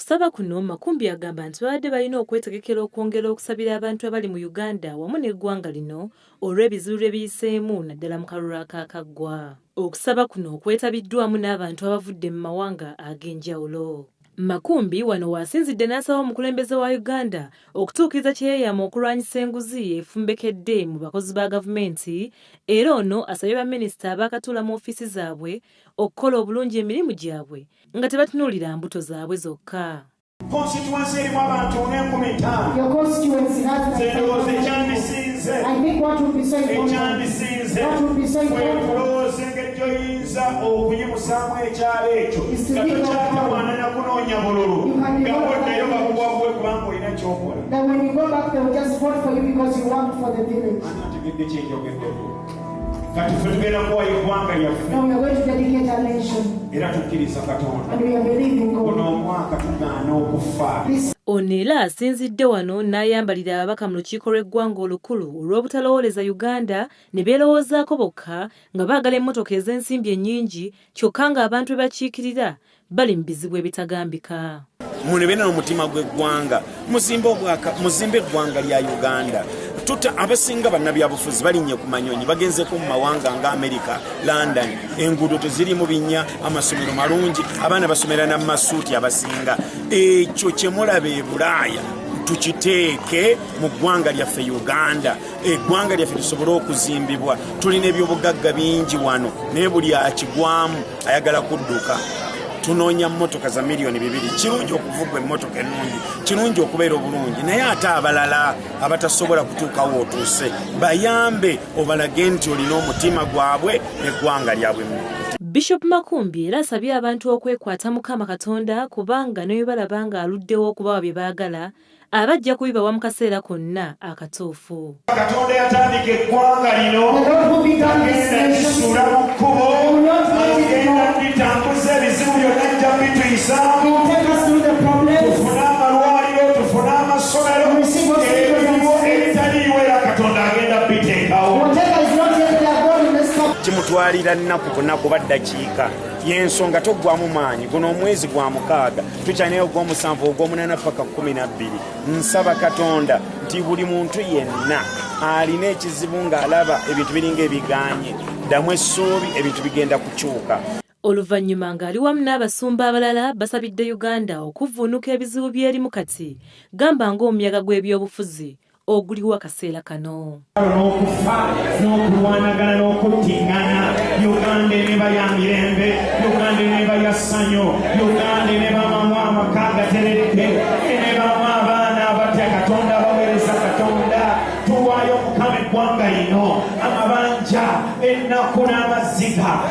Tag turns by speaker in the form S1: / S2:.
S1: Mu kusaba kuno, Makumbi agamba nti babadde balina okwetegekera okwongera okusabira abantu abali mu Uganda wamu n'eggwanga lino olw'ebizibu bye biyiseemu, naddala mu kalulu akaakaggwa. Okusaba kuno okwetabiddwamu n'abantu abavudde mu mawanga ag'enjawulo. Makumbi wano w'asinzidde n'asaba omukulembeze wa Uganda okutuukiriza kye yeeyama okulwanyisa enguzi efumbekedde mu bakozi ba gavumenti, era ono asabye baminisita abaakatuula mu ofiisi zaabwe okukola obulungi emirimu gyabwe nga tebatunuulira mbuto zaabwe zokka.
S2: Constituency erimu abantu ng'enkumi ttaano.
S3: Your constituency has
S2: Nze ndowooza ekyandisinze
S3: I think what would be so important,
S2: ekyandisinze
S3: what would be so
S2: kwe
S3: important
S2: kulowooza engeri gy'oyinza okuyimusaamu ekyalo ekyo nga tokyatawaana kunoonya bululu, nga bwoddayo bakuwabuwe kubanga olina ky'okola.
S3: That when you go back, they will just vote for you because you worked for the village.
S2: Ani ategedde kyekyogeddeko? Kati ffe tugenda kuwayo eggwanga lyaffe.
S3: Now we are going to dedicate our nation
S2: Era tukkiriza Katonda.
S3: And we are believing
S2: Guno
S3: God.
S2: omwaka tugaana okufa.
S3: This
S1: Ono era asinzidde wano n'ayambalira ababaka mu lukiiko lw'eggwanga olukulu olw'obutalowooleza Uganda ne beerowoozaako bokka nga baagala emmotoka ez'ensimbi ennyingi, kyokka ng'abantu be bakiikirira bali mu bizibu ebitagambika.
S4: Munebe n'omutima gw'eggwanga, muzimbe eggwanga lya Uganda. Tuta abasinga bannabyabufuzi balinnye ku manyonyi, bagenzeko mu mawanga nga America, London, enguudo tezirimu binnya, amasomero malungi, abaana basomera na masuuti abasinga. Ekyo kyemulaba e Bulaaya tukiteeke mu ggwanga lyaffe Uganda, eggwanga lyaffe lisobole okuzimbibwa. Tulina ebyobugagga bingi wano, naye buli akigwamu ayagala kudduka. Tunoonya mmotoka za miliyoni 2. Kirungi okuvugwa emmotoka ennungi, kirungi okubeera obulungi, naye ate abalala abatasobola kutuukawo otuuse, bayambe obalage nti olina omutima gwabwe n'eggwanga lyabwe.
S1: Bishop Makumbi era asabye abantu okwekwata Mukama Katonda, kubanga ne bwe balaba ng'aluddewo okubawa bye baagala, abajja kubibawa mu kaseera konna akatuufu.
S2: Katonda yatandika eggwanga lino agenda kisuula mu kkubo, agenda bitambuza, ebizibu byonna ajja bituyisaamu, tufune amalwaliro, tufune amasomero, ebiriwo ebitaliiwo era Katonda agenda biteekawo.
S4: Kimutwalira nnaku ku nnaku ba ddakiika yensonga. Toggwamu maanyi. Guno omwezi gwa mukaaga, tukyalinayo ogw'omusanvu, ogw'omunaana paka 12. Nsaba Katonda nti buli muntu yenna alina ekizibu ng'alaba ebintu biringa ebiganye, ddamu essuubi, ebintu bigenda kukyuka.
S1: Oluvannyuma ng'ali wamu n'abasumba abalala, basabidde Uganda okuvvuunuka ebizibu by'erimu kati, gamba ng'omuyaga gw'ebyobufuzi oguliwo akaseera kano.
S2: N'okufa n'okulwanagana n'okuttiŋŋana, Uganda eneba ya mirembe, Uganda eneba ya ssanyu, Uganda enebamu amaka agateredde, enebamu abaana abatya Katonda, abaweereza Katonda. Tuwaayo Mukama eggwanga lino, amabanja, ennaku n'amaziga.